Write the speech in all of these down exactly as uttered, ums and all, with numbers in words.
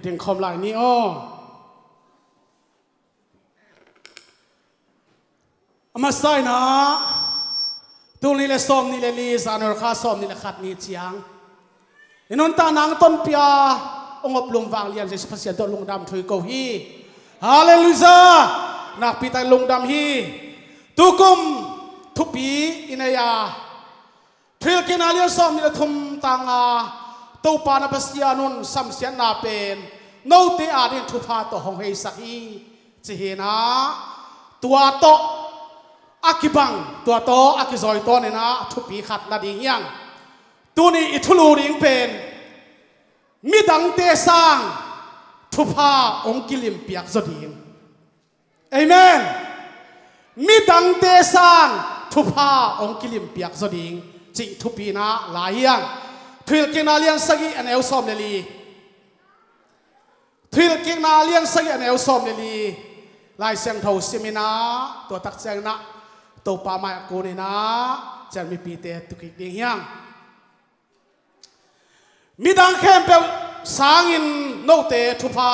Dingkhawm lai ni aw. A masa in ah, tul nih le sawm nih le li, January kha sawm nih le khat ni ciang i nuntakna hong tonpih a, hong oplum vanglian Jesuh Pasian tawh lungdam thu i ko hi. Halleluiah! Nakpi tak lungdam hi. Tukum thupi i nei a, Thuhilhkikna lian sawm nih le thum tang a, Topa na Pasian un samsiatna pen note adingin thupha tawh hong heisak hi, ci hi in ah, tua tawh a kibang, tua tawh a kizawi tawn in ah thupi khat la ding hi hang. Tuni i thulu ding pen midangte sang thupha hong kilimpiak zaw ding. Amen. Midangte sang thupha hong kilimpiak zaw ding, cih thupi in ah la hi hang. Thuhilhkikna lian sagih a neu sawm le li. Thuhilhkikna lian sagih a neu sawm le li. Lai Siangtho sim in ah, tua tak ciangin ah Topa mai-ah kun in ah, cian mipite tu kik ding hi hang. Midang khempeuh sangin note thupha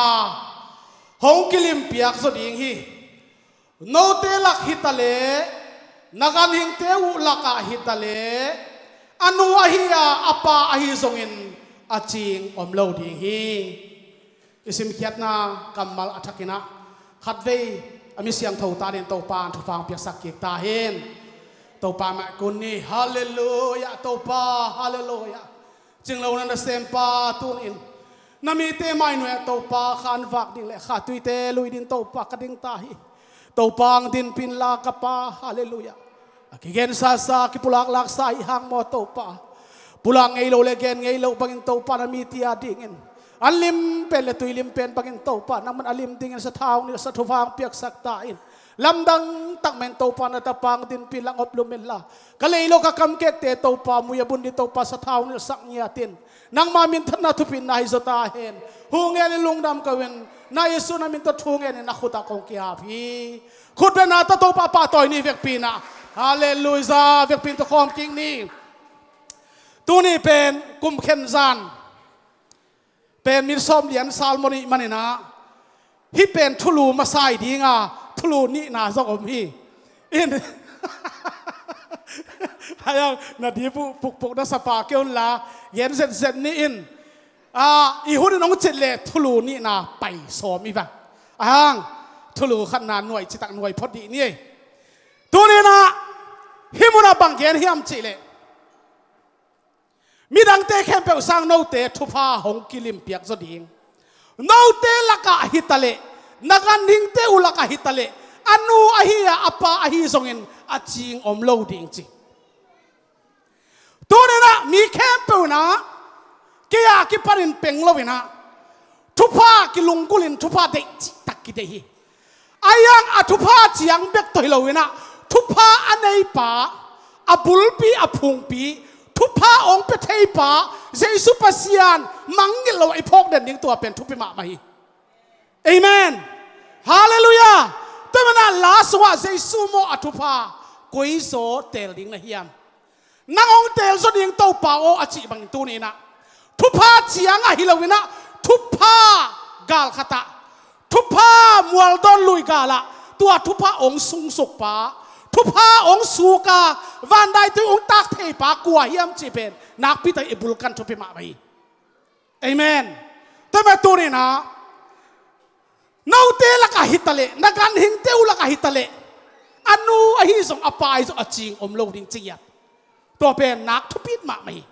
hong kilimpiak zaw ding hi. Note lak hi ta leh, na ganhingte uh lakah hi ta leh, a nu ahi a, a pa ahi zongin a cing om lo ding hi. I simkhiatna kammal a thak in ah, khatvei a mi siangtho ta dingin Topa in thupha hong piaksak kik ta hen. Topa mai-ah kun ni. Halleluiah, Topa, halleluiah. Cinglo na nasempa tuni-in na mite mai nuai-ah Topa khan vak ding le kha tuite lui dingin Topa ka ding ta hi. Topa hong dinpih in la ka Pa, halleluiah. A kigensasa, kipulaklaksa hi hang maw Topa. Pulak ngei lo le gen ngei lo bangin Topa na mite adingin an lim pen le tui lim pen bangin Topa nangman a lim dingin sathau nilhsa thupha hong piaksak ta in. Lamdang tak mah in Topa na tapa hong dinpih in la hong oplum in la, ka leilo ka kamkekte Topa mui a bun ding Topa sathau nilhsak ngiat in. Nangma minthanna thupina hi zaw ta hen. Thu ngenin lungdam ko in, na Jesuh na min tawh thu ngenin na khut ah kong kiap hi. Khut bengna tawh Topa pahtawi ni. Vekpi in ah, halleluiah, vekpi in tawh khawm kik ni. Tuni pen kum khen zan pen min sawm lian salmo nih man in ah, hih pen thulu masa hi ding a, thulu nihna zong om hi. In, haya, na dibu pukpuk na sapa kei un la, gen zetzet ni in. A, i hun in hong cit leh thulu nihna pai sawm hi vang. A hang, thulu khatna nuai citak nuai phot dih ni. Tuni in ah, hih mun ah bang gen hiam cih leh, midangte khempeuh sang note thupha hong kilimpiak zaw ding. Note lakah hi ta leh, na ganhingte uh lakah hi ta leh, a nu ahi a, a pa ahi zongin a cing om lo ding ci. Tuni in ah mi khempeuh in ah, kei a kipanin peng lo in ah, thupha kilunggulhin thupha deih cihtak kideih hi. Ahi hang a thupha ciang bek tawh hi lo in ah, thupha a neipa, a bulpi, a phungpi, thupha hong pia theipa Jesuh Pasian mangngilh lo a i phawk den ding, tua pen thupi mahmah hi. Amen. Halleluiah. Tua manin ah la sungah Jesuh maw a thupha, koi zaw teel ding na hiam? Nang hong teel zaw ding Topa aw a cih bangin tuni in ah, thupha ciang ah hi lo in ah, thupha gal khat ah, thupha mualdawn lui gal ah, tua thupha hong sungsukpa, thupha hong suk a, vandaitui hong tak theipa kua hiam cih pen nakpi tak i bulkan thupi mahmah hi. Amen. Tua manin tuni in ah, note lakah hi ta leh, na ganhingte uh lakah hi ta leh, a nu ahi zong, a pa ahi zong a cing om lo ding ci ngiat. Tua pen nak thupi mahmah hi.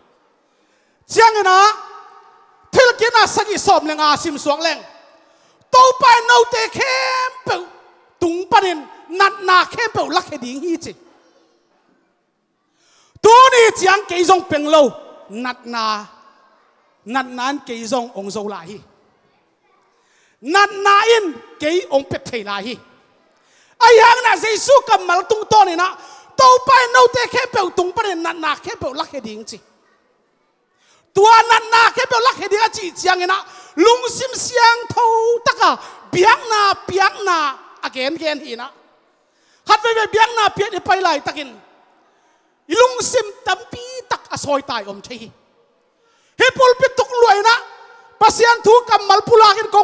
Ciangin ah, Thuhilhkikna sagih sawm le nga sim suak leng, Topa in note khempeuh tung panin natna khempeuh lakhia ding hi ci. Tuni ciang kei zong peng lo, natna, natna in kei zong hong zo lai hi. Natna in kei hong pia thei lai hi. Ahi hangin ah Jesuh kammal tungtawn in ah, Topa in note khempeuh tung panin natna khempeuh lakhia ding ci. Tua natna khempeuh lakhia ding a cih ciangin ah, lungsim siangtho tak a biakna piakna a gengen hi in ah, khatveivei biakna piak i pai laitakin i lungsim tampi tak a sawitai om thei hi. Hih pulpit tung luai in ah Pasian thu kammal pulakin ko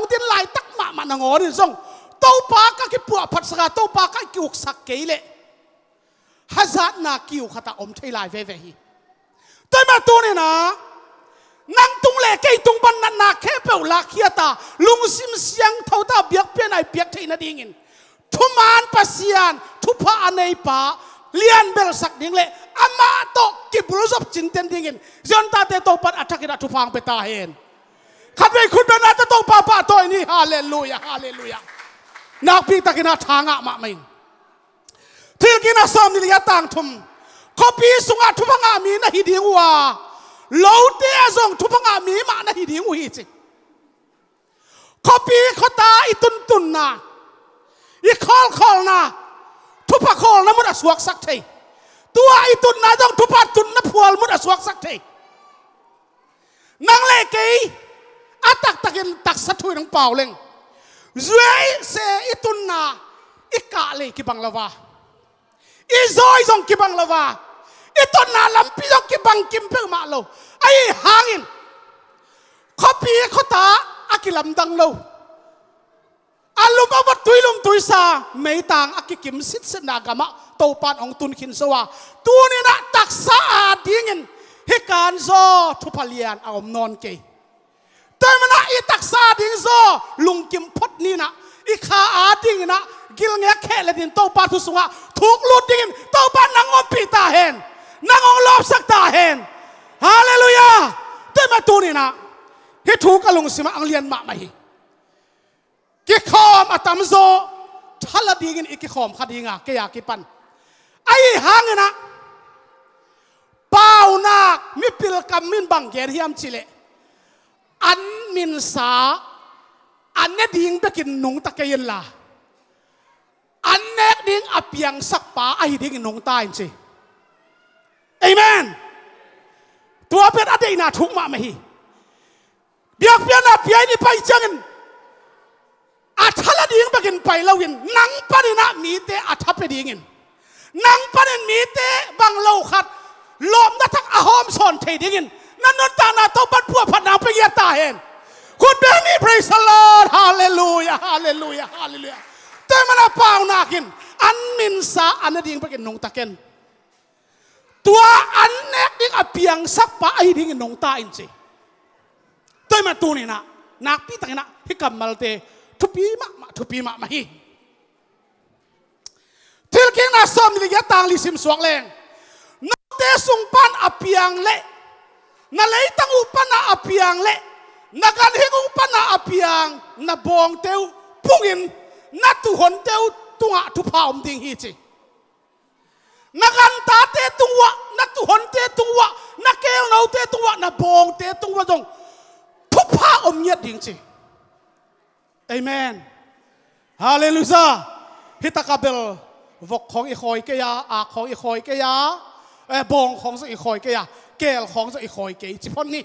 Paul in zong Topa ka kipuahphatsak a, Topa ka kiuksak kei leh hazatna kiu khatah om thei lai veve hi. Tua ahih manin tuni-in ah nang tung le kei tung pan natna khempeuh lakkhiat a, lungsim siangtho tawh biakpiakna i piak theih nadingin thuman Pasian, thupha a neipa lianbelsak ding le amah tawh kibulzop cinten dingin Zion tate Topa'n a thakin ah thupha hong pia ta hen. Khatvei khut bengna tawh Topa pahtawi ni. Halleluiah, halleluiah. Nakpi takin ah tha ngah mahmah ing. Thilkikna sawmnih le giat, tang thum. Khuapi sungah thupha ngah mi na hi ding uh a, lote ah zong thupha ngah mi mah na hi ding uh hi, ci. Khuapi khuata i tuntunna, i khawlkhawlna, thupha khawlna mun a suaksak thei. Tua i tunna zong thupha tunna phual mun a suaksak thei. Nang le kei a taktakin taksa thu in hong pau leng, zuai se i tunna i kah lei kibang lo a, i zawi zong kibang lo a, i tonnak lampi zong kibang kim peuhmah lo. Ahi hangin khuapi khuata a kilamdang lo, a lum a vot, tuilum tuisa, meitang a kikim sitsetna gamah Topa'n hong tun khin zo a, tuni-in ah taksa adingin hih kan zaw thupha lian a om nawn kei. Tua ahih manin ah i taksa ading zaw lungkim phot ni-in ah, i kha adingin ah gilngek khehletin Topa thu sungah thuk lut dingin Topa'n nang ompih ta hen. Nang hong lawpsak ta hen. Halleluiah. Tua ahih manin tuni-in ah hih thu ka lungsimah hong lian mahmah hi. Kikhawm a tamzaw thala dingin i kikhawm kha ding a, kei a kipan. Ahi hangin ah Paunak mipil kam in bang gen hiam cih leh, an minsa a ne ding bekin nungta kei inla, an nek ding a piangsak pa ahi dingin nungta in, ci. Amen. Tua pen a deihna thuk mahmah hi. Biakpiakna pia-in i pai ciangin a thala ding bekin pai loin, nang panin ah mite a tha pia dingin, nang panin mite bang lo khat lawpna thak a hawmsawn thei dingin na nuntakna Topa'n puahphatna hong pia ngiat ta hen. Khut beng ni. Praise the Lord. Halleluiah, halleluiah, halleluiah. Tua ahih manin ah Paunak in an minsa a ne ding bekin nungta ken. Tua an nek ding a piangsak pa ahi dingin nungta in, ci. Tua ahih manin tuni-in ah nakpi takin ah hih kammalte thupi mahmah, thupi mahmah hi. Thilkikna sawmnih le giat, tang li sim suak leng, note sung pan a piang leh, na leitang uh pan a piang leh, na ganhing uh pan a piang na bawngte uh pungin na tuuhonte uh tungah thupha om ding hi, ci. Na gantate tung uah, na tuuhonte tung uah, na keelnote tung uah, na bawngte tung uah zong thupha om ngiat ding, ci. Amen. Halleluiah. Hih takah bel vok khawng i khawi kei a, ak khawng i khawi kei a, eh, bawng khawng zong i khawi kei a, keel khawng zong i khawi kei, ci phot ni.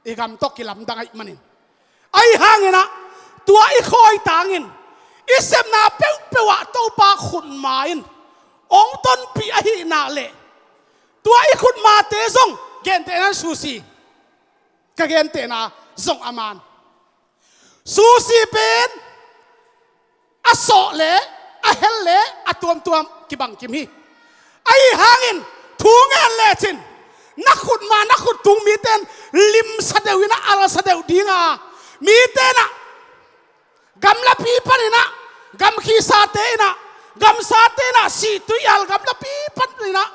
I gam tawh kilamdang ahih manin. Ahi hangin ah tua i khawi tangin i sepna peuhpeuh ah Topa khutma in hong tonpih ahih nak leh, tua i khutmate zong, gentehna in susi, ka gentehna zong a man. Susi pen a sawh le a hel le a tuamtuam kibang kim hi. Ahi hangin thu ngen lecin na khutma, na khut tung mite in limsa deuh in ah, alsa deuh ding a, mite in ah gamlapi panin ah, gamkhisate in ah, gamsate in ah, sihtui al gamlapi panin ah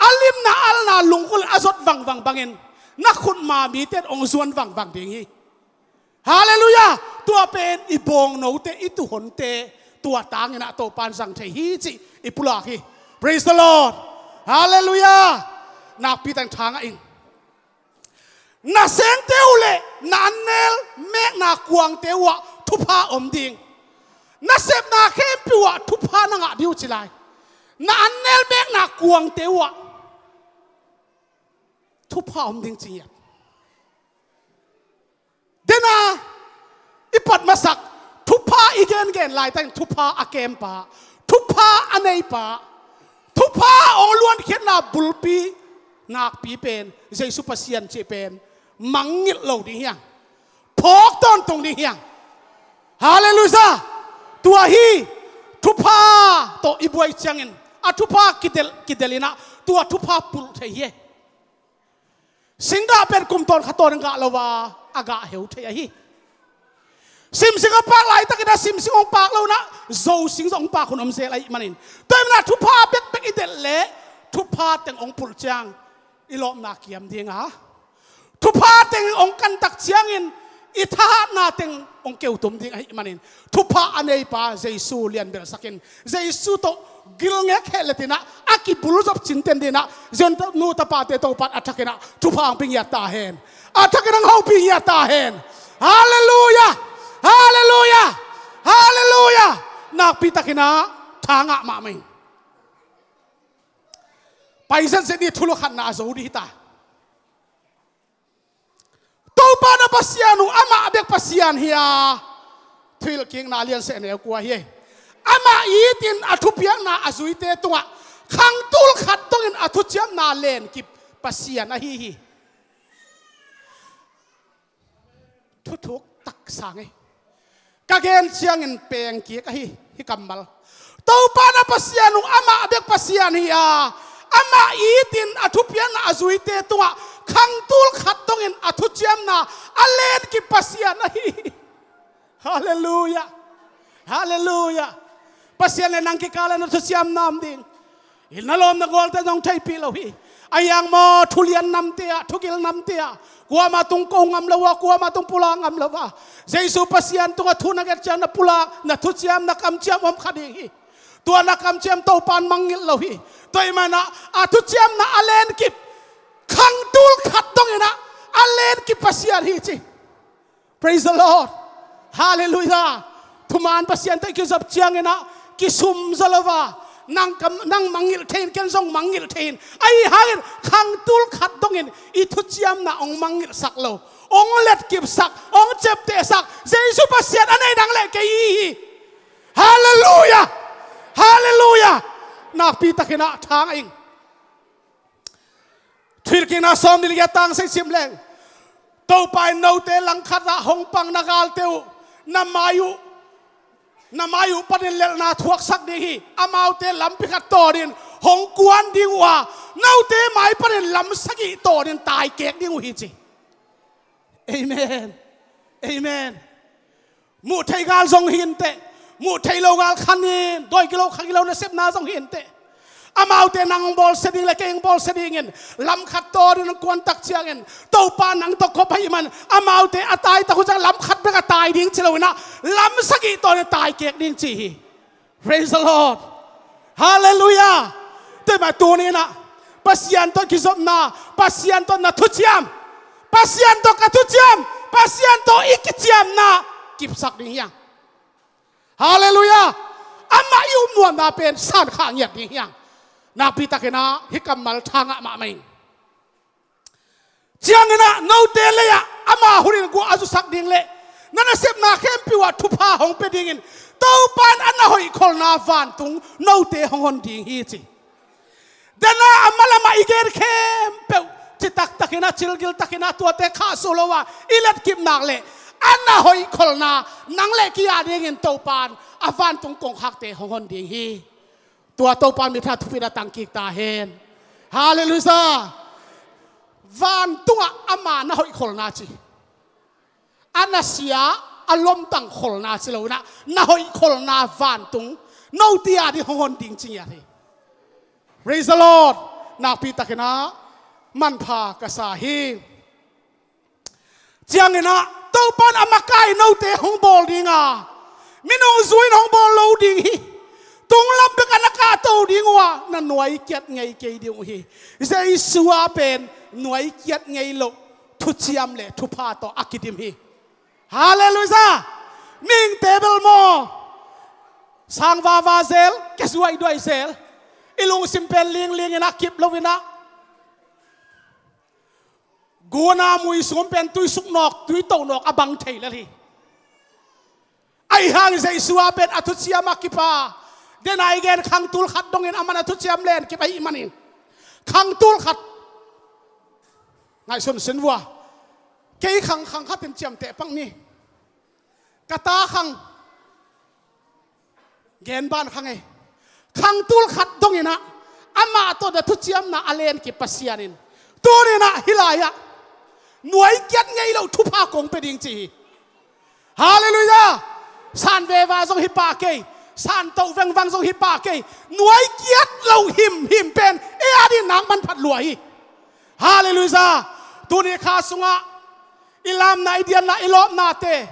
a limna alna lunggulh a zot vangvang bangin na khutma mite in hong zuan vangvang ding hi. Halleluiah. Tua pen i bawngnote, i tuuhonte, tua tangin ah Topa'n zang thei hi cih i pulak hi. Praise the Lord. Halleluiah. Nakpi takin tha ngah ing. Nasengte uh le na annel mekna kuangte uh ah thupha om ding. Na sepna khempeuh uh ah thupha na ngah ding uh ci lai. Na annel mekna kuangte uh ah thupha om ding ci ngiat. Dena i pat masak, thupha i gengen laitakin thupha a kempa, thupha a neipa, thupha hong luankhiatna bulpi nakpi pen Jesu Pasian cih pen mangngilh lo ding hi hang. Phawk tawntung ding hi hang. Halleluiah! Tua hi, thupha tawh i buai ciangin a thupha kidelh, kidelh in ah tua thupha pulh thei hi. Singgah pen kum tawn kha tawn in gah lo a, a gah heu thei ahi. Simsing a pak laitakin ah simsing hong pak lo in ah zosing zong hong pak hun om zel ahih manin, tua ahih manin ah thupha bekbek i delh leh thupha teng hong pulh ciang i lawpna kiam ding a, thupha teng hong kantak ciangin i thahatna teng hong keutum ding ahih manin, thupha a neipa Jesu lianbelsakin, Jesu tawh gilngek hehletin ah a kibulzop cinten dingin ah Zion nu tapate Topan a thakin ah thupha hong pia ngiat ta hen. A thakin hong hopih ngiat ta hen. Halleluiah! Halleluiah! Halleluiah! Nakpi takin ah tha ngah mahmah ing. Pai zetzet ni, thulu khatna a zo dih hi ta. Topa na Pasian uh amah bek Pasian hi a, Thuhilhkikna lian seh neu kua hi. Amah itin a thupiakna a zuite tungah khang tul khat dongin a thuciamna lenkip Pasian ahi hi. Thuthuk tak sang hi. Ka gen ciangin pengkik ahi hi kammal. Topa na Pasian uh amah bek Pasian hi a, amah itin a thupiakna a zuite tungah khang tul khat dongin a thuciamna a lenkip Pasian ahi hi. Halleluiah! Halleluiah! Pasian le nang kikal ah na thuciam nam ding, i na lawm na gualte zong theihpih lo hi. A hiang maw, thulian namte ah, thugil namte ah kuamah tung ko ngam lo a, kuamah tung pulak ngam lo a, Jesu Pasian tungah thu na nget ciang na pulak, na thuciam, na kamciam om kha ding hi. Tua na kamciam Topan mangngilh lo hi. Tua ahih manin ah a thuciamna a lenkip, khang tul khat dongin ah a lenkip Pasian hi ci. Praise the Lord. Halleluiah. Thuman Pasian tawh i kizop ciangin ah kisum zaw lo a, nang kam, nang mangngilh thei in, ken zong mangngilh thei in, ahi hangin khang tul khat dongin i thuciamna hong mangngilhsak lo, hong letkipsak, hong ciaptehsak Jesu Pasian a nei nang le kei i hi. Halleluiah! Halleluiah! Nakpi takin ah tha ngah ing. Thuhilhkikna sawmnih le giat, tang sagih sim leng, Topa in note langkhat ah hong pang na galte uh na mai uh, na mai uh panin lelhna thuaksak ding hi. Amaute lampi khat tawnin hong kuan ding uh a, note mai panin lam sagih tawnin taikek ding uh hi ci. Amen. Amen. Muh theih gal zong hi inteh, muh theih lo gal khan in, dawi gilo kha gilo nasepna zong hi inteh, amaute nang hong bawlsia ding le kei hong bawlsia dingin lam khat tawnin hong kuan tak ciangin, Topa nang tawh khop ahih man amaute a tai tak uh ciang lam khat bek a tai ding ci lo in ah, lam sagih tawnin taikek ding ci hi. Praise the Lord. Halleluiah. Tua ahih manin tuni in ah Pasian tawh kizopna, Pasian tawh na thuciam, Pasian tawh ka thuciam, Pasian tawh i kiciamna kipsak ding hi hang. Halleluiah. Amah i upnuamna pen sankhah ngiat ding hi hang. Nakpi takin ah hih kammal tha ngah mahmah ing. Ciangin ah note lei-ah ama hun in guah a zusak ding le na nasepna khempeuh ah thupha hong pia dingin Topa in a na hoihkholhna vantung note hong hon ding hi ci. Dena a malam ah i gen khempeuh citak takin ah, cilgil takin ah tuate khahsuah lo a i letkip nak leh a na hoihkholhna nang le kei a dingin Topa in a vantung kongkhakte hong hon ding hi. Tua Topa in mitha thupina tangkik ta hen. Halleluiah. Vantungah ama na hoihkholhna ci, a na sia, a lomtang kholhna ci lo in ah na hoihkholhna vantung note a ding hong hon ding ci ngiat hi. Praise the Lord. Nakpi takin ah manpha ka sa hi. Ciangin ah Topa in a makai note hong bawl ding a, minung zui in hong bawl lo ding hi. Tunglam bek a na kahto ding uh a, na nuai kiat ngei kei ding uh hi. Jesu a pen nuai kiat ngei loh thuciam le thupha tawh a kidim hi. Halleluiah. Mihingte bel maw, sang vava zel, kia zuaiduai zel, i lungsim pen lingling in ah kip lo in ah guna mui sung pen tui suk nawk, tui to nawk a bang thei lel hi. Ahi hangin Jesu a pen a thuciam a kip a, dena i gen khang tul khat dongin aman a thuciam lenkip ahih manin khang tul khat ngaihsun sin vua. Kei khang, khang khat in ciamteh pak ni. Ka ta khang gen ban khang ei. Khang tul khat dongin ah amah tawh na thuciamna a len kip Pasian in tunin ah hih lai-ah nuai kiat ngei lo thupha kong pia ding ci hi. Halleluiah. San veva zong hi pah kei, san toh vengvang zong hi pah kei, nuai kiat lo himhim pen ei adingin nak manphat lua hi. Halleluiah. Tuni kha sungah i lamna, i dianna, i lawpnate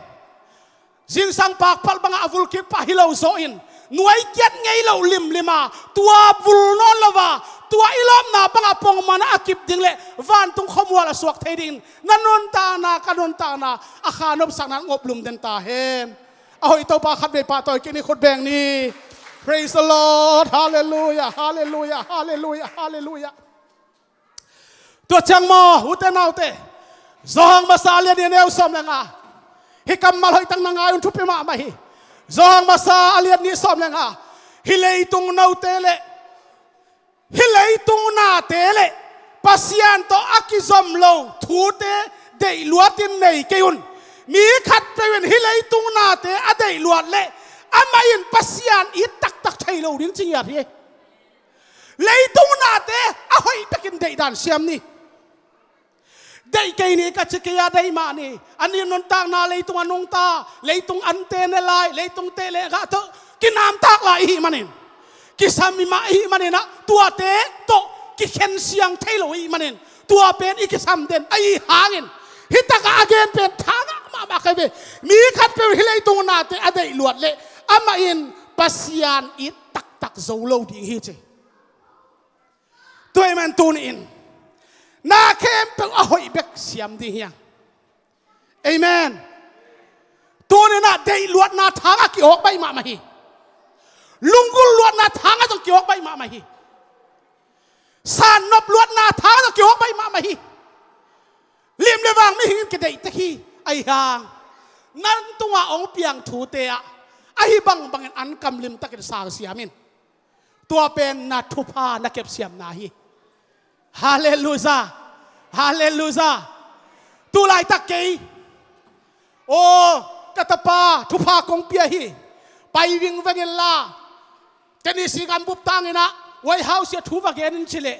zingsang pakpalh bangah a vul kip pah hi lo zawhin nuai kiat ngei lo limlim a, tua vul nawn lo a, tua i lawpna bangah pongman a kip ding le vantung khuamual a suak thei dingin na nuntakna, ka nuntakna a kha nopsakna ngop lum den ta hen. A hoih Topa khatvei pahtawi kik ni, khut beng ni. Praise the Lord. Halleluiah, halleluiah, halleluiah, halleluiah. Tua ciang maw, ute naute, Johan masa a lian nih a neu sawm le nga. Hih kammal hoih tak na ngai un, thupi mahmah hi. Johan masa a lian nih sawm le nga. Hih leitung note le hih leitung nate le Pasian tawh a kizom lo thute deih luatin nei kei un. Mi khatpeuh in hih leitung nate a deih luat le amah in Pasian it taktak thei lo ding ci ngiat hi. Leitung nate a hoih bekin deihdan siam ni. Deih kei ni ka ci kei a, deih mah ni. A ni nuntakna leitung a nungta, leitung ante ne lai, leitung teh le gah tawh kinamtak lai i hih manin, kisam i mah i hih manin ah, tuate tawh kikhen siang thei lo i hih manin, tua pen i kisam den ahih hangin, hih takah a gen pen thangah mahmah kai ve. Mi khatpeuh hih leitung nate a deih luat le amah in Pasian it taktak zo lo ding hi ci. Tua ahih man tuni-in na khempeuh a hoih bek siam ding hi hang. Amen. Tuni-in ah deih luatna thangah ki-awk baih mahmah hi. Lunggulh luatna thangah zong ki-awk baih mahmah hi. Sannop luatna thangah zong ki-awk baih mahmah hi. Lim le vang mihing in kideih tek hi. Ahih hang nang tungah hong piang thute ah ahi bangbangin an kam limtakin sang siam in. Tua pen na thupha na kepsiamna hi. Halleluiah. Halleluiah. Tu laitak kei, aw, ka tapa, thupha kong pia hi, pai vingveng inla, tenisi gambup tangin ah White House ah thu va gen in ci leh,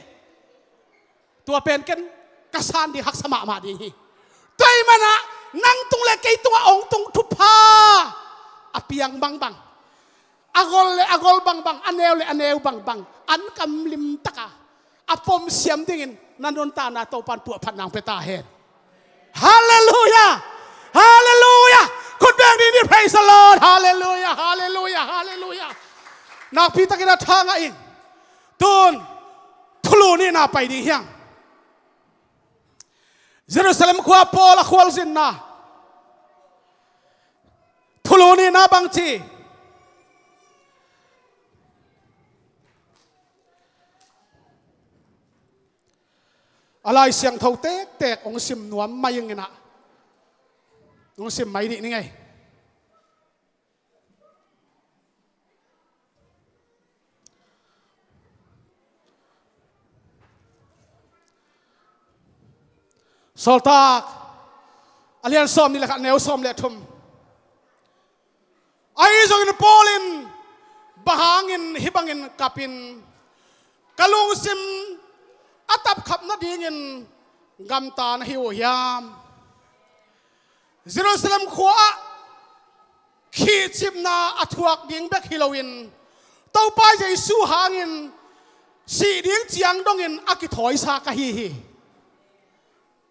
tua pen ken ka san ding haksa mahmah ding hi. Tua ahih manin ah nang tung le kei tungah hong tung thupha a piang bangbang, a gol le a gol bangbang, a neu le a neu bangbang, an kam limtaka a pom siam dingin na nuntakna Topa'n puahphatna hong pia ta hen. Halleluiah. Halleluiah. Khut beng ni ni, praise the Lord. Halleluiah. Halleluiah. Halleluiah. Nakpi takin a thangah ing. Tun thulu nihna pai ding hi hang. Jerusalem khua Paul a khualzinna. Thulu nihna bangci? A Lai Siangtho tektek hong sim nuam mai ing in ah, hong sim mai dih ning ei. Sawltak a lian sawm nih le khat, neu sawm le thum. Ahi zongin Paul in bang hangin hih bangin kap in, ka lungsim a tapkhap nadingin gamta na hi uh hiam? Jerusalem khua ah khihcipna a thuak ding bek hi loin, Topa Jesu hangin sih ding ciang dongin a kithawisa ka hi hi.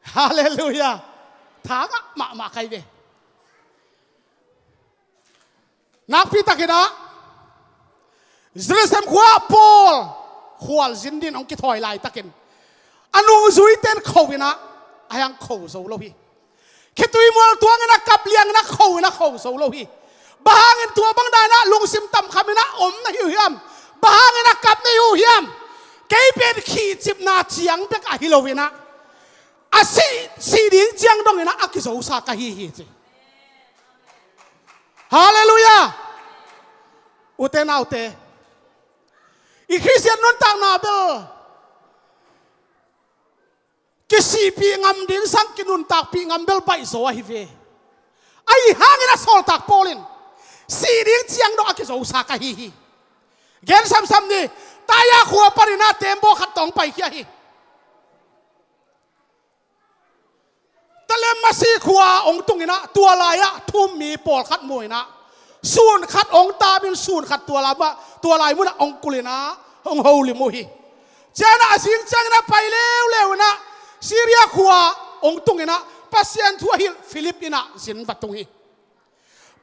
Halleluiah. Thangah mahmah kai ve. Nakpi takin ah Jerusalem khua ah Paul khualzin dingin hong kithawi laitakin, a nungzuite in kho in ah, a hiang kho zo lo hi. Khitui mual tuangin a kap liangin a kho in a kho zo lo hi. Bang hangin tua bang dan ah lungsim tamkham in a om na hi uh hiam? Bang hangin a kap na hi uh hiam? Kei pen khihcipna ciang bek ahi lo in ah, a sih, sih ding ciang dongin ah a kizosa ka hi hi ci. Halleluiah. Ute naute, i Khristian nuntakna bel kisihpih ngam ding sang kinuntakpih ngam bel baihzaw ahi ve. Ahi hangin a sawltak Paul Ih ding ciang dong a kizosak ahi hi. Gen samsam ni. Taia khua panin ah tembaw khat tawh hong paikhia hi. Talemasi khua hong tung in ah tua lai-ah thu-um mi pawlkhat mu in ah sun khat hong taam in sun khat tua lai, tua lai munah hong kul in ah hong holim uh hi. Ciangin ah a zing ciangin ah pai leuleu in ah Syria khua hong tung in ah Pasian thu a hilh Philip in ah zin va tung hi.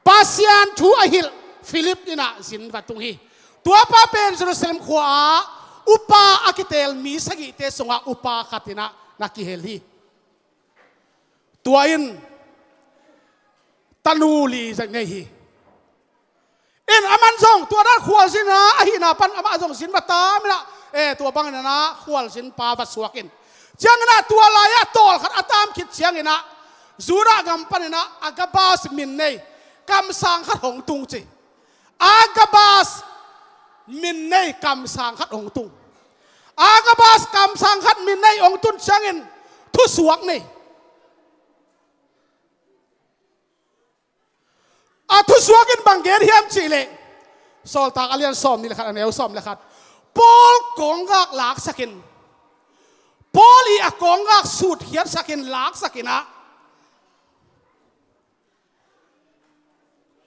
Pasian thu a hilh Philip in ah zin va tung hi. Tuapa pen Jerusalem khua-ah upa a kiteel mi sagihte sungah upa khat in ah na kihel hi. Tua in tanu li zat ngei hi. In aman zong tua dan khualzin a, ahihna pan amah zong zin va taam in ah, eh, tua bangin ah khualzin pa va suak in. Ciangin ah tua lai-ah tawlkhat a taam khit ciangin ah Judah gam panin ah Agabas min nei kamsang khat hong tung ci. Agabas min nei kamsang khat hong tung. Agabas kamsang khat min nei hong tun ciangin thusuak nei. A thusuak in bang gen hiam cihleh, Sawltak a lian sawm nih le khat, a neu sawm le khat. Paul kawnggak laksakin, Paul ii a kawnggak sutkhiatsakin laksakin ah,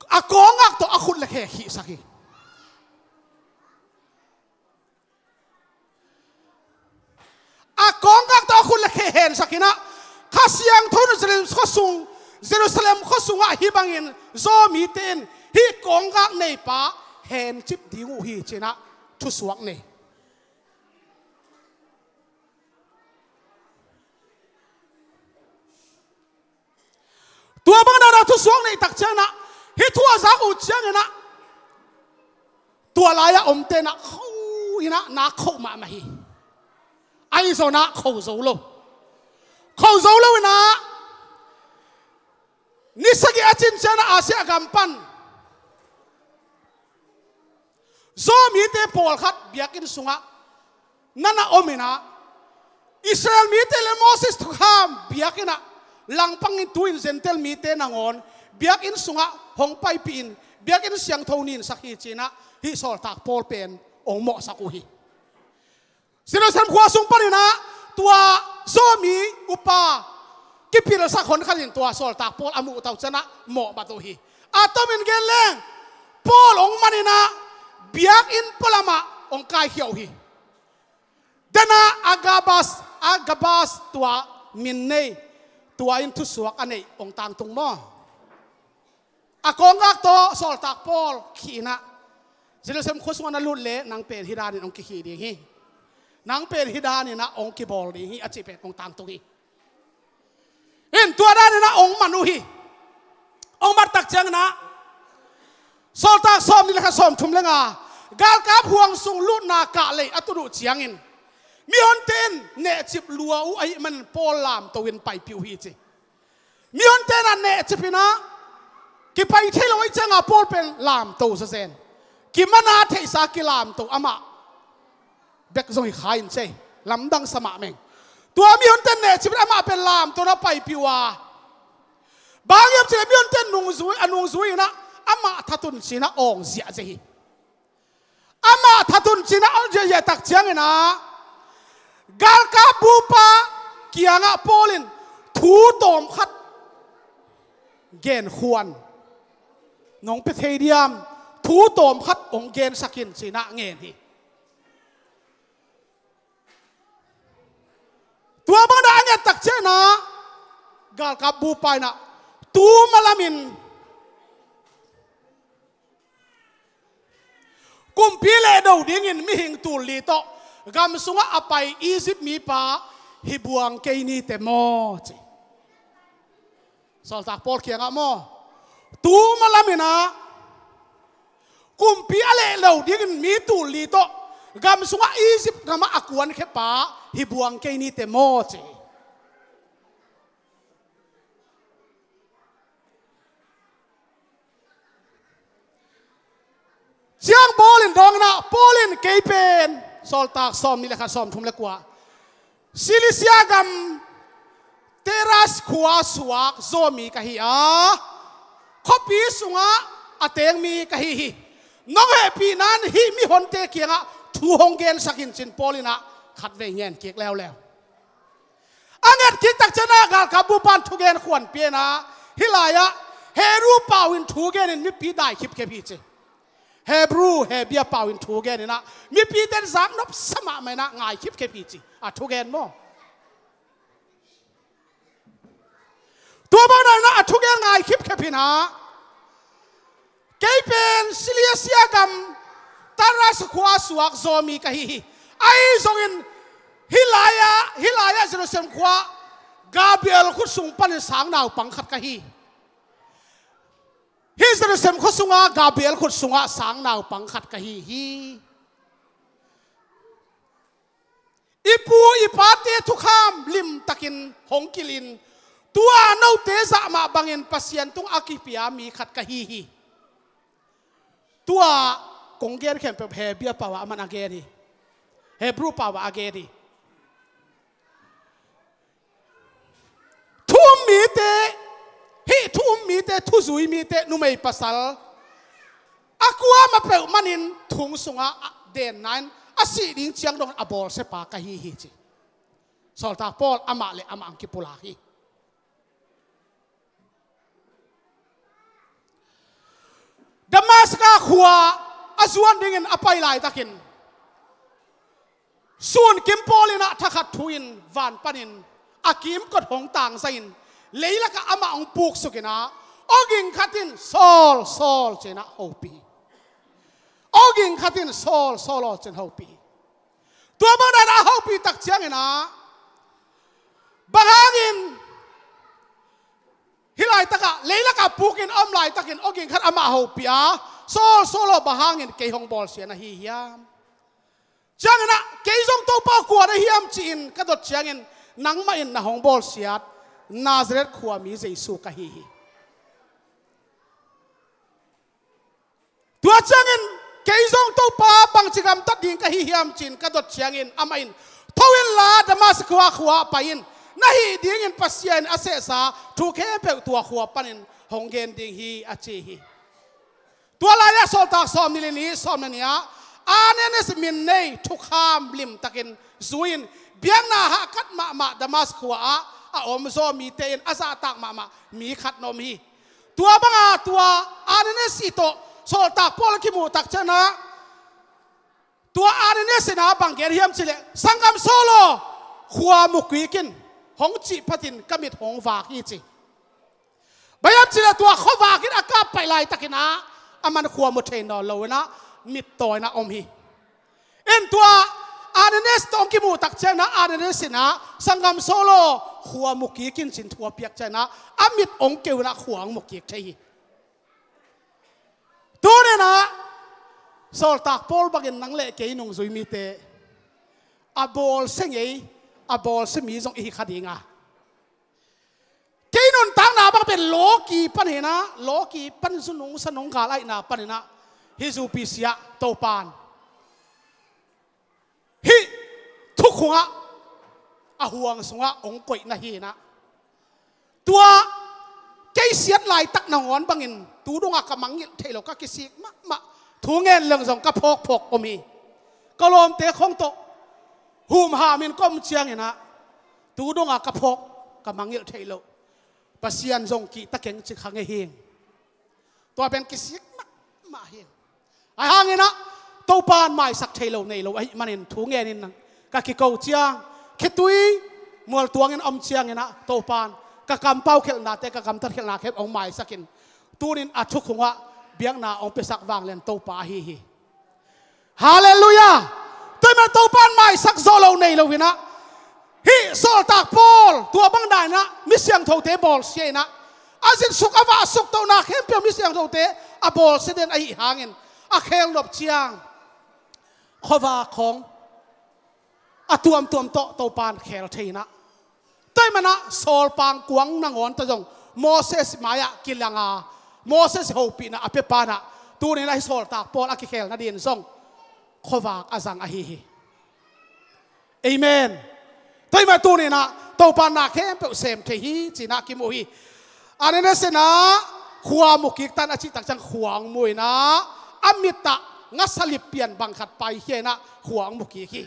a kawnggak tawh a khut le khe khihsak hi. A kawnggak tawh a khut le khe hensak in ah Kha Siangtho in Jerusalem khua sung, Jerusalem khua sungah hih bangin Zomi te in hih kawnggak neipa hencip ding uh hi ci-in ah thusuak nei. Tua bang dan a thusuak neih tak ciangin ah hih thu a zak uh ciangin ah tua lai-ah omte in ah kho in ah nak khoh mahmah hi. Ahi zongin ah kho zo lo. Kho zo lo in ah ni sagih a cin ciangin ah Asia gam pan Zomite pawlkhat biakinn sungah na na om in ah, Israel mite le Moses thukham biakinn ah langpang in tu-in Gentile mite nangawn biakinn sungah hong paipih in, biakinn siangtho ninsak hi ci-in ah hih Sawltak Paul pen hong mawhsak uh hi. Jerusalem khua sung panin ah tua Zomi upa kipilsak hon khat in tua Sawltak Paul a muh tau ciangin ah mawh bat uh hi. A tomin gen leng Paul hong man in ah biakinn pualam ah hong kaikhia uh hi. Dena Agabas, Agabas tua min nei, tua in thusuak a neih hong tangtung maw? A kawnggak tawh Sawltak Paul khih in ah Jerusalem khua sungah na lut leh nang pen hih danin hong kikhih ding hi. Nang pen hih danin ah hong kibawl ding hi a cih pen hong tangtung hi. In tua danin ah hong man uh hi. Hong mat tak ciangin ah Sawltak sawmnih le khat, sawmthum le nga, galkap huang sung lutna kahlei a tut uh ciangin mihonte in nehcip lua uh ahih manin Paul lamto in paipih uh hi ci. Mihonte in ah nehcip in ah kipai thei lo ahih ciangin Paul pen lamto zawzen. Kimana theihsa kilamto amah bek zong hi kha in cei, lamdang sa mahmah ing. Tua mihonte in nehcip in amah pen lamto in ah paipih uh a, bang hiam cih leh mihonte in nungzui, a nungzui in ah amah that un ci-in ah awng ziahziah hi. Amah that un ci-in ah awng ziahziah tak ciangin ah galkap bupa kiangah Paul in thu tawmkhat genkhuan, nong pia thei diam, thu tawmkhat hong gensak in ci-in ah ngen hi. Tua bang dan a nget tak ciangin ah galkap bupa in ah tu malam in kumpi lehdo dingin mihing tul li tawh gam sungah a pai Egypt mipa hi buang kei nite maw ci. Sawltak Paul kiangah maw, tu malam in ah kumpi a lehdo dingin mi tul li tawh gam sungah Egypt gamah a kuankhia pa hi buang kei nite maw ci. Ciang Paul in dawng in ah, Paul in kei pen, Sawltak sawmnih le khat, sawmthum le kua, Cilicia gam Troas khua suak Zomi ka hi a, khuapi sungah a teng mi ka hi hi. Nong hehpihna in hih mihonte kiangah thu hong gensak in ci-in Paul in ah khatvei ngen kik leuleu. A nget kik tak ciangin ah galkapbu pan thugen khuanpi in ah hih lai-ah Hebrew pau in thu genin mipi dai khipkhep hi ci. Hebrew, Hebia pau in thu genin ah mipite in zaknop sa mahmah in ah ngai khipkhep hi ci. A thugen maw? Tua bang dan in ah a thugen ngai khipkhep in ah, kei pen Cilicia gam Tarsa khua suak Zomi ka hi hi. Ahi zongin hih lai-ah, hih lai-ah Jerusalem khua Gabriel khut sung panin sang naupang khat ka hi. Hih Jerusalem khua sungah Gabriel khut sungah sang naupang khat ka hi hi. I pu i pate thukham limtakin hong kilh in, tua note zah mah bangin Pasian tung a kipia mi khat ka hi hi. Tua kong gen khempeuh Hebia pau ah aman a gen hi. Hebrew pau ah a gen hi. Thu um mite, hih thu um mite, thuzui mite, numei pasal a kuamah peuh manin thung sungah a denna in a sih ding ciang dong a bawlsiapa ka hi hi ci. Sawltak Paul amah le amah ang kipulak hi. Damaska khua a zuan dingin a pai laitakin, sun kim pawl in ah thakhat thu in van panin a kimkot hong tangzai in, leilakah amah hong puksuk in ah, awging khat in, "Saul, Saul," ci-in ah hopih hi. Awging khat in, "Saul, Saul aw," ci-in hopih hi. Tua bang dan a hopih tak ciangin ah, bang hangin hih laitakah, leilakah pukin a om laitakin awging khat amah hopih a, "Saul, Saul aw, bang hangin kei hong bawlsia na hi hiam?" Ciangin ah, "Kei zong Topa, kua na hiam?" ci-in ka dot ciangin, "Nangmah in na hong bawlsiat Nazareth khuami Jesu ka hi hi." Tua ciangin, "Kei zong Topa, bangci gamtat ding ka hi hiam?" ci-in ka dot ciangin amah in, "Tho inla Damaska khua ah pai in, na hih dingin Pasian in a sehsa thu khempeuh tua khua panin hong gen ding hi," a ci hi. Tua lai-ah Sawltak sawmnih le nih, sawm le nih ah Ananias min nei thukham limtakin zui-in, biakna hahkat mahmah Damaska khua ah a om Zawmite in a zahtak mahmah mi khat na om hi. Tua banga tua Ananias i tawh Sawltak Paul a kimuh tak ciangin ah, tua Ananias in ah bang gen hiam cih leh, "Sanggam Saul aw, khua mu kik in," hong cih phatin ka mit hong vak hi ci. Bang hiam cih leh tua khuavak in a kap paih laitakin ah, aman khua mu thei nawn lo in ah, mittawi in ah om hi. In tua Ananias tawh hong kimuh tak ciangin ah, Ananias in ah, "Sanggam Saul aw, khua mu kik in," ci-in thu a piak ciangin ah, a mit hong keu in ah khua hong mu kik thei hi. Tuni-in ah, Sawltak Paul bangin nang le kei nungzui mite, a bawlsia ngei, a bawlsia mi zong i hi kha ding a. Kei nuntakna bang pen lawki pan hi-in ah, lawki pan zu nung sa nung gal ahihna panin ah, hih zupi siah Topan hih thukhun ah, a huang sungah hong koih na hi-in ah, tua kei siat laitak nangawn bangin tu dongah ka mangngilh theih loh, ka kisik mahmah, thu ngen leng zong ka phawkphawk om hi. Ka lawmte khawng tawh humhamin ka om ciangin ah, tu dongah ka phawk, ka mangngilh theih loh, Pasian zong kihta keng ci kha ngei hi. Tua pen kisik mahmah hi. Ahi hangin ah, Topan maisak thei lo nei lo ahih manin thu ngenin nang ka kiko ciang, khitui mualtuangin om ciangin ah, Topan ka kampau khelhnate, ka gamtat khelhna khempeuh hong maisakin, tunin a thukhun ah biakna hong piasak vanglian Topa ahi hi. Halleluiah! Tua ahih manin Topan maisak zawh lo nei lo in ah, hih Sawltak Paul tua bang dan in ah mi siangthote bawlsia in ah, a zitsuk a vahsuk tohna khempeuh mi siangthote a bawlsia den ahih hangin, a khel nop ciang khuavak khawng a tuamtuam tawh Topan khel thei in ah, tua ahih manin ah sawlpang kuang nangawn tawh zong Moses mai-ah kilang a, Moses hopihna a piapa in ah, tunin ah hih Sawltak Paul a kikhel nadin zong khuavak a zang ahi hi. Amen. Tua ahih manin tunin ah Topan na khempeuh sem thei hi ci-in ah kimu hi. Ananias in ah khua mu kik tan a cih tak ciang khua hong mu in ah, a mit ah ngasa lip pian bang khat paikhia in ah khua hong mu kik hi.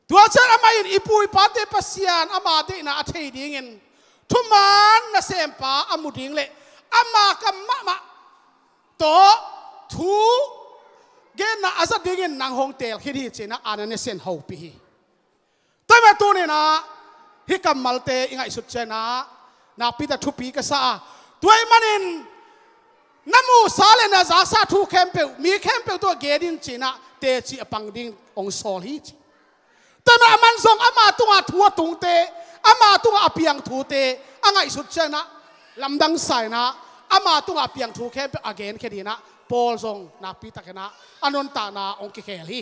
Tua ciang amah in, i pu i pate Pasian ama deihna a thei dingin thuman nasempa a mu ding le ama kam mahmah tawh thu genna a za dingin nang hong teel khin hi, ci-in ah Ananias in hopih hi. Tua ahih manin tuni-in ah hih kammalte i ngaihsut ciangin ah nakpi tak thupi ka sa a, tua ahih manin na muhsa le na zaksa thu khempeuh mi khempeuh tungah gen in, ci-in ah teci a pang ding hong sawl hi, ci. Tua ahih manin aman zong ama tungah thu a tungte, ama tungah a piang thute a ngaihsut ciangin ah lamdang sa in ah, ama tungah a piang thu khempeuh a genkhia dingin ah Paul zong nakpi takin ah a nuntakna hong kikhel hi.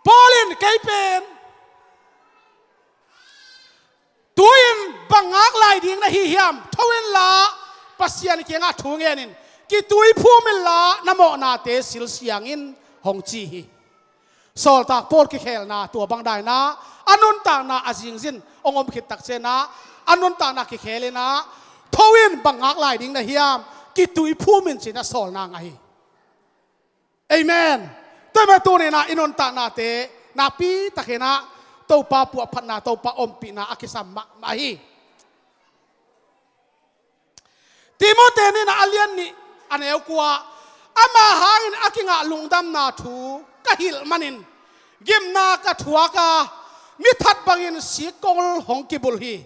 Paul in, kei pen tu-in bang ngak lai ding na hi hiam? Tho inla Pasian kiangah thu ngen in, kituiphum inla na mawhnate silsiang in, hong ci hi. Sawltak Paul kikhelna tua bang dan in ah a nuntakna a zingzin hong om khit tak ciangin ah a nuntakna kikhel in ah, tho in, bang ngak lai ding na hiam? Kituiphum in, ci-in ah sawlna ngah hi. Amen. Tua ahih manin tuni-in ah i nuntaknate nakpi takin ah Topa puahphatna, Topa ompihna a kisam mahmah hi. Timoti nihna a lian nih a neu kua, ama hangin a kingah lungdamna thu ka hilh manin gimna ka thuak a, mi that bangin sikkol hong kibulh hi.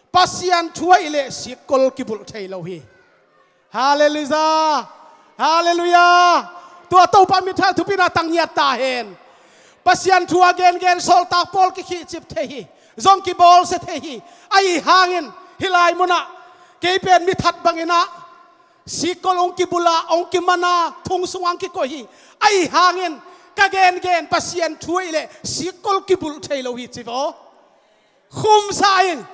Pasian thu ahih leh sikkol kibulh thei lo hi. Halleluiah! Halleluiah! Tua Topa minthanna thupina tang ngiat ta hen. Pasian thu a gengen sawltak Paul kikhihcip thei hi, zong kibawlsia thei hi. Ahi hangin hih lai munah kei pen mi that bangin ah sikkol hong kibulh a, hong kiman a, thong sungah hong kikoih hi. Ahi hangin ka gengen Pasian thu ahih leh sikkol kibulh thei lo hi, ci vaw. Khumsa ing.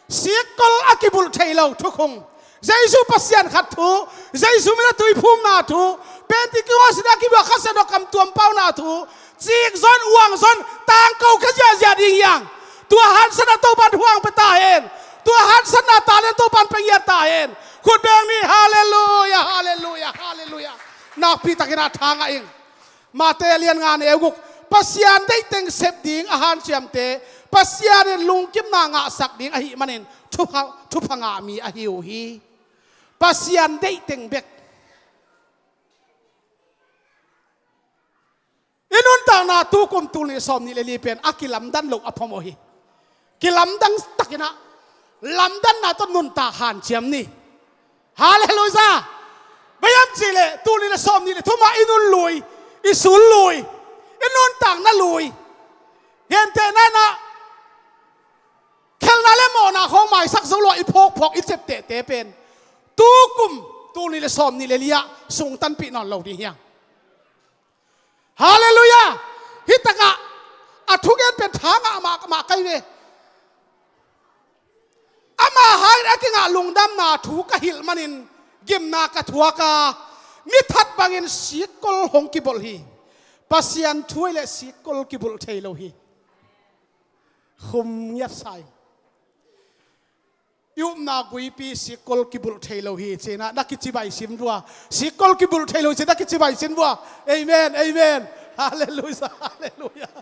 Sikkol a kibulh thei lo thukhun. Jesu Pasian khat thu, Jesu min a tuiphumna thu, Pentecost in a kibua Kha Siangtho kam tuam pauna thu, cik zon, uang zon, tangko khia ziahziah ding hi hang. Tua haksatna Topa'n thu hong pia ta hen. Tua haksatna talent Topa'n pia ngiat ta hen. Khut beng ni, halleluiah, halleluiah, halleluiah. Nakpi takin ah tha ngah ing. Mate a lian nga neu guk, Pasian deih teng sep ding a hanciamte Pasian in lungkimna ngahsak ding ahih manin thupha, thupha ngah mi ahi uh hi. Pasian deih teng bek. I nuntakna tukum tul nih sawmnih le li pen a kilamdang lo a phamawh hi. Kilamdang takin ah, lamdanna tawh nuntak hanciam ni. Halleluiah! Bang hiam cih leh tul nih le sawmnih le thum ah i nun lui, i sul lui, i nuntakna lui, gentehna in ah khelhna le mawhna khawng maisak zo lo a i phawkphawk, i ceptehte pen tukum tul nih le sawmnih le li ah sungtanpih nawn lo ding hi hang. Halleluiah! Hih takah a thugen pen tha ngah mahmah ka hi ve. Ama hangin a kingah lungdamna thu ka hilh manin gimna ka thuak a, mi that bangin sikkol hong kibulh hi. Pasian thu ahih leh sikkol kibulh thei lo hi. Khum ngiat sa ing. I upna guipi sikkol kibulh thei lo hi, ci-in ah na kicibai sim vua. Sikkol kibulh thei lo hi, ci-in na kicibai sim vua. Amen, amen. Halleluiah, halleluiah.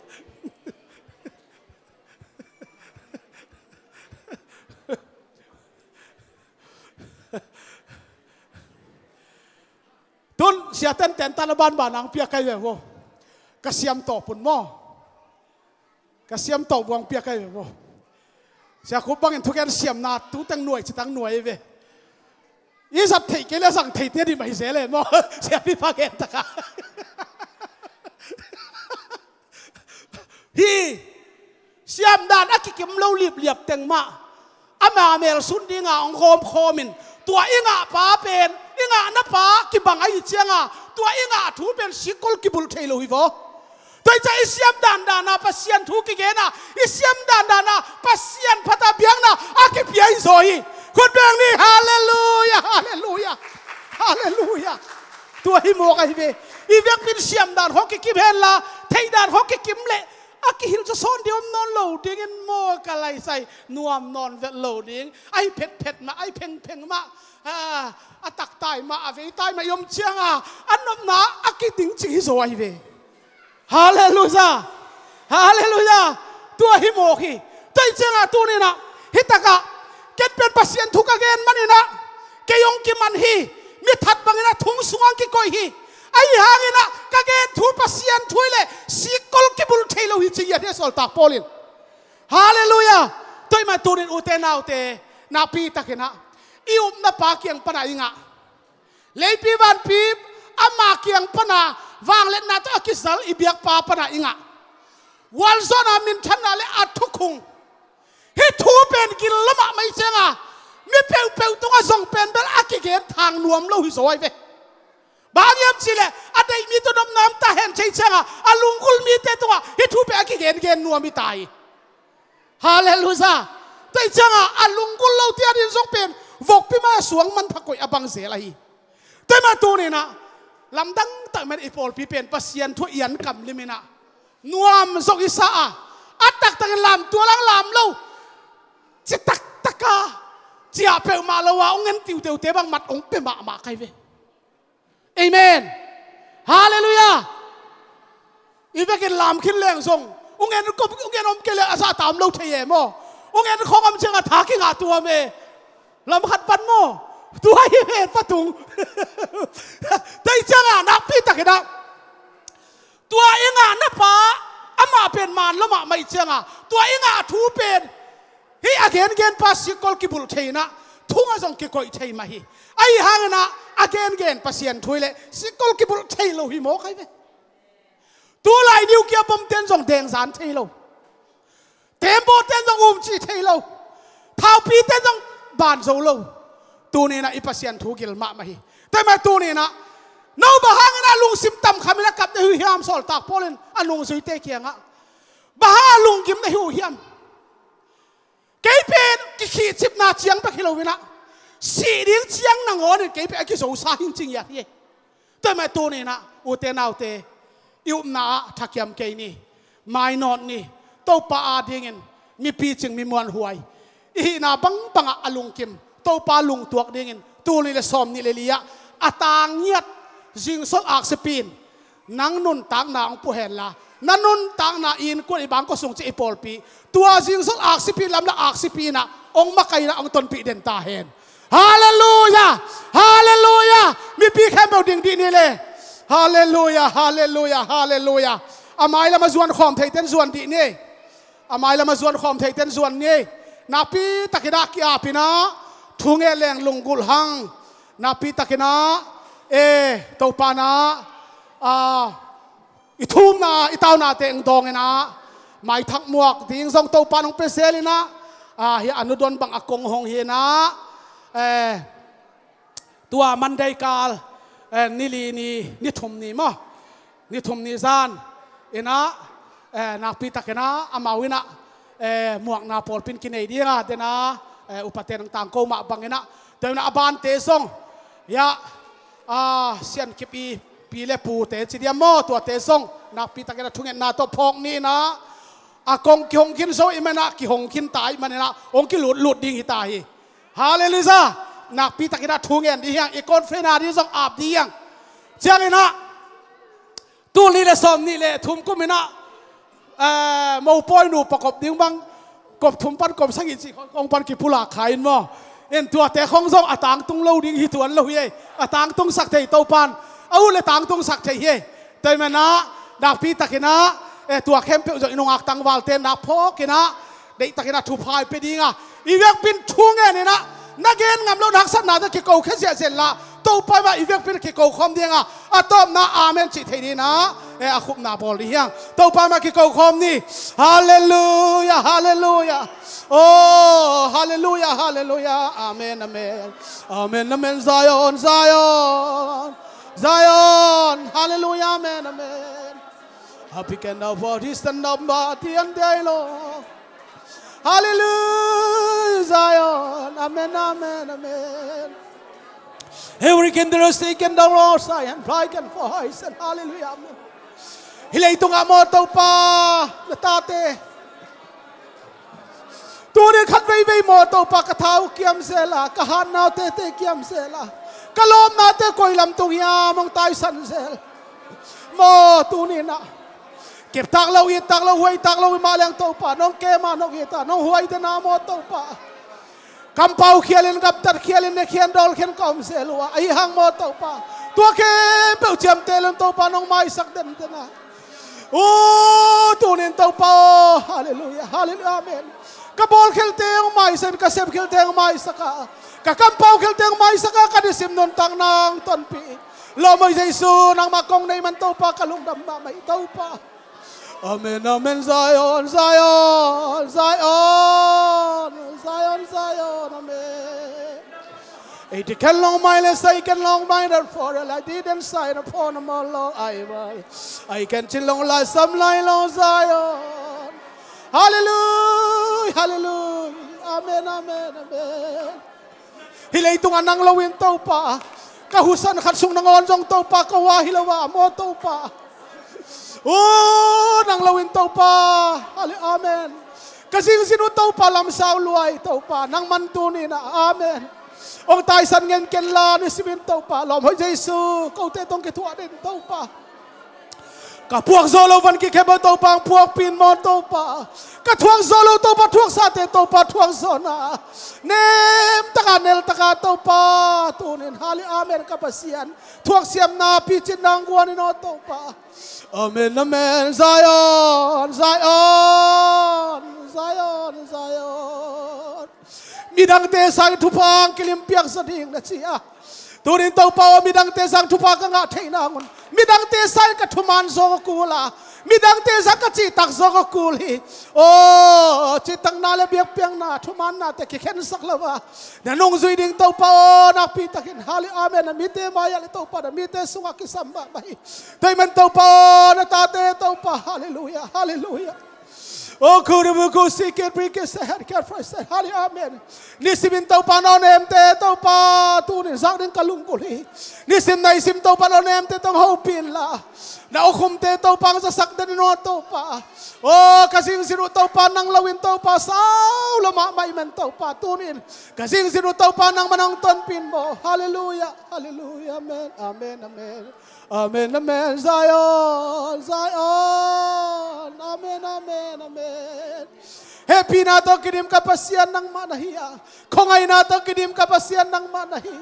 Tun sia tenten tan a banban ang piak kai ve vo. Ka siam tawp un maw? Ka siam tawh buang piak ahi ve maw? Sia Khup bangin thugen siamna tuteng nuai citang nuai ahi ve. I zat theih kei le zang theite dih mah hi zel e maw? Siapi pha gen taka. Hi. Siamdan a kikim lo lipliap teng mah ama melsun dinga hong khawmkhawm in, tua i ngah pa pen i ngahna pa kibang ahih cianga tua i ngah thu pen sikkol kibulh thei lo hi vaw. Tua hi ciah i siam dandan a Pasian thu kigen a, i siam dandan a Pasian phat a biakna a kipia hi zaw hi. Khut beng ni, halleluiah, halleluiah, halleluiah. Tua hi mawk ahi ve. I vekpi in siam dan khawng kikim henla, theih dan khawng kikim leh A kihilh zaw sawn ding om nawn lo dingin maw, ka laisai nuam nawn vet lo ding. Ai phetphet mah, ai phengpheng mah, a, a taktai mah, a veitai mah i om cianga a nopna a kiding cing hi zaw ahi ve. Halleluiah. Halleluiah. Tua hi mawk hi. Tua hi cianga tuninah hi takah ken pen Pasian thu ka gen maninah kei hong kiman hi. Mi that banginah thong sungah kikoih hi. Ahi hanginah ka gen thu Pasian thu hi leh sikkol kibulh thei lo hi ci hiat hi a sawltak Paul in. Halleluiah. Tua hi mah tunin ute naute, nakpi takinah i upna pa kiang pana i ngah, leipi vanpi ama kiang pana vangliatna tawh a kizal i biakpa pana i ngah, gualzawhna, minthanna le a thukhung, hih thu pen gil lo mahmah hi cianga mi peuhpeuh tungah zong pen bel a kigen thang nuam lo hi zaw ahi ve. Bang hang hiam cihleh a deih mi tawh nopna om ta hen ci hi cianga a lunggulh mite tungah hih thu pen a kigengen nuam hi ta hi. Halleluiah. Tua hi cianga a lunggulh lote adingin zong pen vokpi mai a suang manpha koih a bang zel ahi. Tua hi mah tuninah lamdang tak man i pawlpi pen Pasian thu a i an kam liminah nuam zong i sa a, a taktakin lamtual ang lam lo, ci taktaka ciah peuhmah lo a hong en tiuteute bang mat hong pia mahmah ka hi ve. Amen. Halleluiah. I vekin lam khin leng zong hong en kop, hong en om kei leh a zahta om lo thei e maw. Hong en khong om cianga tha kingah tuam e. Lam khat pan maw. Tua hi ve patung. Tua hi cianga nakpi takinah tua i ngahna pa amah pen man lo mahmah hi cianga tua i ngah thu pen hih a gengen pa sikkol kibulh thei inah thungah zong kikoih thei mah hi. Ahi hanginah a gengen Pasian thu hi leh sikkol kibulh thei lo hi mawk ahi ve. Tulai nuclear bomb ten zong dengzan thei lo. Tembaw ten zong umcih thei lo. Thaupi ten zong ban zo lo. Tuninah i Pasian thu gil mahmah hi. Tua hi mah tuninah no bang hanginah lungsim tamkhamin a kap na hi uh hiam, sawltak Paul in a nungzuite kiangah bang hang a lunggim na hi uh hiam? Kei pen kikhihcipna ciang bek hi loinah sih ding ciang nangawnin kei pen a kizosa hing cing hiat hi. Tua hi mah tuninah ute naute, i upna ah thakiam kei ni. Mainawt ni. Topa adingin mi picing, mi muanhuai, i hihna bangbangah a lungkim Topa lungtuak dingin tul nih le sawm nih le li-ah a tang ngiat zingsol aksipi in nang nuntakna hong pua henla, na nuntakna i innkuan, i bangkua sung ci, i pawlpi, tua zingsol aksipi lam le aksipi inah hong makaihna hong tonpih den ta hen. Halleluiah. Halleluiah. Mipi khempeuh ding dih ni le. Halleluiah. Halleluiah. Halleluiah. A mailam a zuan khawm theiten zuan dih ni. A mailam a zuan khawm theiten zuan ni. Nakpi takinah ki-apinah thu ngen leng lunggulh hang. Nakpi takinah e Topa inah a i thumna, i taunate hong dawnginah maithak muak ding zong Topa in hong pia zel inah, a, hih a nudawn bang a kong hong hi inah, e, tua Monday kal, e, ni li ni, ni thum ni maw, ni thum ni zan inah, e, nakpi takinah amau inah, e, muakna pawlpi in kinei dinga dena, e, upate nang tangko mah banginah, tua inah a bante zong, ya, a, siankip i pi le pute ci diam maw, tuate zong nakpi takin a thungetna tawh phawk ni inah, a kong kihong khin zo i manah kihong khin ta i maninah hong kilutlut ding hi ta hi. Halleluiah. Nakpi takinah thu ngen dih hiang, i conference dih zong ap dih hiang. Cianginah tul nih le sawm nih le thum kum inah, e, mopawi nu pakop ding bang kop thum pan kop sagih cih khong pan kipulak kha in maw. In tuate khong zong a tangtung lo ding hi tuan lo hi ei. A tangtungsak thei Topan a ut le tangtungsak thei hi ei. Tua hi manah nakpi takinah, e, tua khempeuh zong i nungak tangvalte nak phawkinah deihtakinah thupha i pia dinga, i vekpi in thu ngeninah na gen ngam lo na haksatna tawh kiko khia ziahziah inla, Topa mah i vekpi in kiko khawm dinga, a tawpna amen cih thei dinah, e, a khupna bawl dih hiang. Topa mah kiko khawm ni. Halleluiah. Halleluiah. Oh, halleluiah. Halleluiah. Amen. Amen. Amen. Amen. Zion, Zion, Zion. Halleluiah. Amen. Amen. Happy can now for this and number the end day, Lord. Hallelujah, Zion. Amen, amen, amen. Every kindred stick and the Lord Zion, fly can for Zion. Hallelujah, amen. Hih leitungah maw Topa, na tate, tuni khat veivei maw Topa, ka thau kiam zel a, ka hatnau tete kiam zel a, ka lawpnate koi lam tung hiam hong taisan zel. Maw tuni-in ah keptak lo, ittak lo, huaitak lo i mah leng Topa, nong kem a, nong it a, nong huai den a maw Topa, kampau khialin, gamtat khialin, ne khian dawl khian ka om zel uh a, ahi hang maw Topa, tua khempeuh ciamteh lo-in Topa nong maisak denden a. Uh, tuni-in Topa aw, halleluiah, halleluiah, amen. Ka bawlkhialte hong maisak in, ka sepkhialte hong maisak a, ka kampau khialte hong maisak a, ka nisim nuntakna hong tonpih. Lawm aw Jesu, nangmah kong neih man Topa, ka lungdam mahmah hi Topa. Amen, amen. Zion, Zion, Zion, Zion, Zion, amen. Ei te ken long mai le sai ken long mai dan for la di den sai na for na mo lo ai val. Ai ken cin long lai sam lai long Zion. Halleluiah, halleluiah. Amen, amen, amen. Hih leitungah nang lo-in Topa, ka husan khat sung nangawn zong Topa, ka hua hi lo a maw Topa. Uh, nang lo-in Topa. Halle-, amen. Ka zingzin uh Topa, lamsau lua hi Topa, nangman tuni-in ah, amen, hong taisan ngen ken la, nisimin Topa, lawm aw Jesu, kote tawh kithuah den Topa. Ka phuak zo lo van kikhep a Topa hong phuakpih in maw Topa. Ka thuak zo lo Topa, thuaksate Topa thuak zo-in ah, nemtak a, neltak a Topa, tuni-in, halle-, amen, ka Pasian, thuaksiamna, picin nang guan in aw Topa. Amen, amen. Zion, Zion, Zion, Zion. Midangte sangin thupha hong kilim piak zaw ding na ci a. Tuni-in Topa aw, midangte sangin thupha ka ngah theih nang un, midangte sangin ka thuman zaw ka kul a, midangte sangin ka cihtak zaw ka kul hi. Aw, cihtakna le biakpiakna, thumanna te kikhensak lo a, na nungzui ding Topa aw, nakpi takin, halle-, amen, na mite mai-ah le Topa, na mite sungah kisam mahmah hi. Tua ahih man Topa aw, na tate Topa, halleluiah, halleluiah. Oh, kurubu kusi ket bri ket se het ket fai se. Halle-, amen. Nisimin Topa, na awnemte Topa, tuni-in zak ding ka lunggulh hi. Nisim na i sim Topa, na awnemte tawh hong hopih in la, na awkhumte Topa hong zasak den in aw Topa. Oh, ka zingzin uh Topa, nang lo-in Topa, sau lo mahmah ahih man Topa, tuni-in ka zingzin uh Topa, nangman hong tonpih in maw. Halleluiah, halleluiah, amen, amen, amen. Amen, amen. Zion, Zion. Amen, amen, amen. Hehpihna tawh kidim ka Pasian nangmah na hi a, khuangaihna tawh kidim ka Pasian nangmah na hi.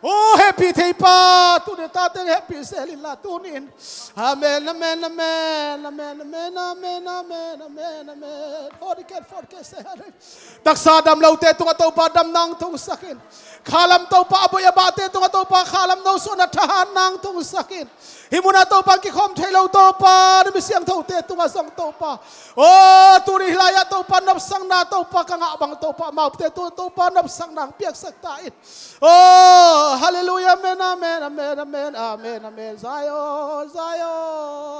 Oh, hehpih thei pa, tuni-in tate hehpih zel in la, tuni-in. Amen, amen, amen, amen, amen, amen, amen, amen, amen. Hodi ken fot ke se hare. Taksa dam lote tungah Topa damna hong tungsak in. Khalam Topa a boih a bahte tungah Topa khalam nosuahna thahatna hong tungsak in. Hih munah Topa kikhawm thei lo Topa, na mi siangthote tungah zong Topa. Oh, tuni hih lai-ah Topa nopsakna Topa ka ngah bang Topa, amaute tungah Topa nopsakna hong piaksak ta in. Oh, halleluiah, amen, amen, amen, amen, amen, amen. Zion, Zion.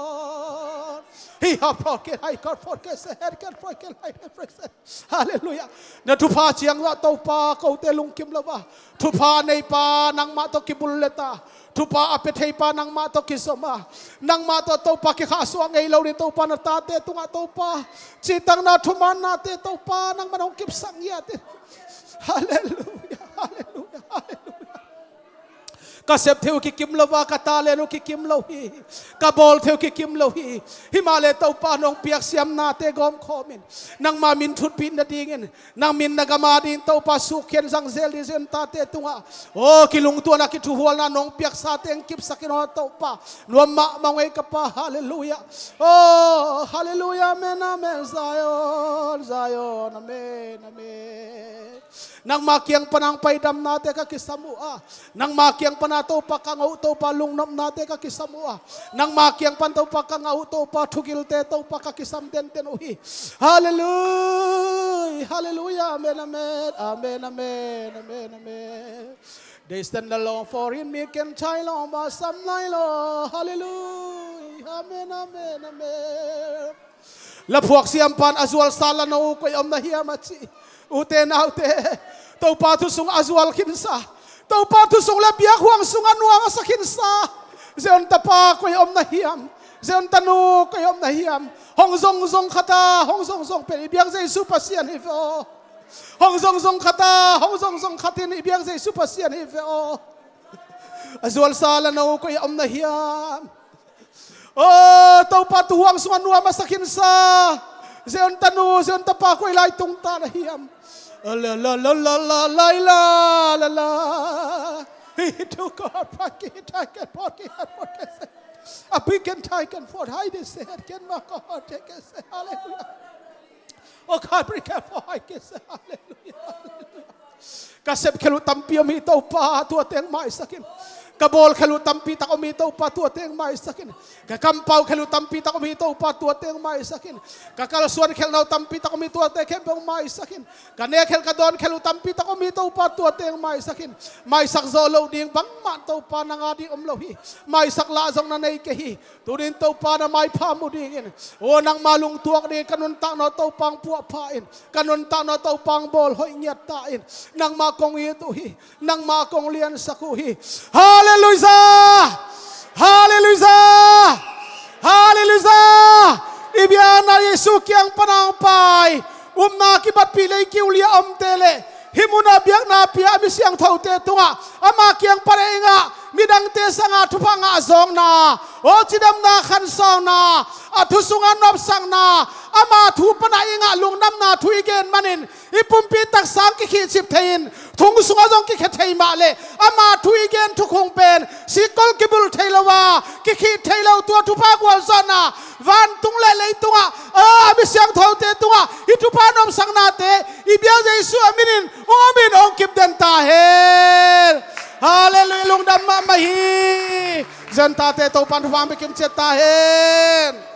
Hi ha phot ke hai kar phot ke se het ke phot ke hai ke phot se. Halleluiah. Na thupha ciangah Topa kote lungkim lo a, thupha neipa nangmah tawh kibullet a, thupha a pia theipa nangmah tawh kizom a, nangmah tawh Topa kikhahsuah ngei lo ding Topa, na tate tungah Topa cihtakna, thumannate Topa nangman hong kipsak ngiat in. Halleluiah, halleluiah, halleluiah. Ka sep thei uh kikim lo a, ka talent uh kikim lo hi. Ka bawl thei uh kikim lo hi. Himahleh Topa, nong piak siamnate gawmkhawm in, nangma min thutpih nadingin, nang min na gam adingin Topa sukhian zangzel ding Zion tate tungah, aw, kilungtuahna, kithuhualna nong piaksate hong kipsak in aw Topa. Nuam mahmah ung ei ka Pa. Halleluiah. Aw, halleluiah. Amen, amen. Zion, Zion. Amen, amen. Nangma kiang pana hong pai damnate ka kisam uh a, nangma kiang pana Topa ka ngah uh Topa, lungnopnate ka kisam uh a, nangma kiang pan Topa ka ngah uh Topa, thugilte Topa ka kisam denden uh hi. Halleluiah, halleluiah, amen, amen, amen, amen, amen, amen. They stand alone for in mi ken chai lo ma sam nai lo. Halleluiah, amen, amen, amen. Laphuak siampan a zual sa la no uh koi om na hiam a ci. Ute naute, Topa thu sung a zual khinsa, Topa thu sung le biakhuang sungah nuam a sa khinsa Zion tapa koi om na hiam? Zion tanu koi om na hiam? Hong zongzong khat a hong zongzong pen i biak Jesu Pasian hi ve aw. Hong zongzong khat a hong zongzong khat in i biak Jesu Pasian hi ve aw. A zualsa la no koi a om na hiam? Aw Topa, tuhuang sungah nuam a sakhinsa Zion tanu, Zion tapa koi lai tungta na hiam? La la la la la la la la la. Hi tu ko pa ki ta ke por ki ha por ke se. A pi ken tai ken for hai de se ken ma ko ha te ke se. Hallelujah. O ka pri ke for hai ke se. Hallelujah. Ka sep khel uh tampi om hi Topa, tua teng maisak in. Ka bawl khel uh tampi tak om hi Topa, tua teng maisak in. Ka kampau khel uh tampi tak om hi Topa, tua teng maisak in. Ka kalsuan khelna uh tampi tak om hi, tuate khempeuh maisak in. Ka nek khel ka dawn khel uh tampi tak om hi Topa, tua teng maisak in. Maisak zawh loh ding bangmah Topa nang a ding om lo hi. Maisak lah zong na nei kei hi. Tunin Topa na maipha mu dingin, aw nangma lungtuak dingin ka nuntakna uh Topa hong puahpha in. Ka nuntakna uh Topa hong bawl hoih ngiat ta in. Nangma kong it uh hi. Nangma kong liansak uh hi. Hallelujah! Hallelujah! Hallelujah! I biakna Jesu kiang pan a hong pai, upna kibatpih lei kiulia omte le hih munah biakna pia a mi siangthote tungah ama kiang pan a i ngah, midangte sangah thupha ngah zawkna, aw cidamna khansawkna, a thu sungah nopsakna, ama thu pan a i ngah lungdamna thu i gen manin i pumpi taksa hong kikhihcip thei in, thong sungah zong kikhia thei mah le ama thu i gen thukhun pen sikkol kibulh thei lo a kikhih thei lo, tua thupha gualzawhna vantung le leitungah a mi siangthote tungah hih thupha nopsaknate i biak Jesu a minin hong om in hong kipden ta hen. Hallelujah, lungdam mahmah hi. Zan tate Topan thupha hong pia kimciat ta hen.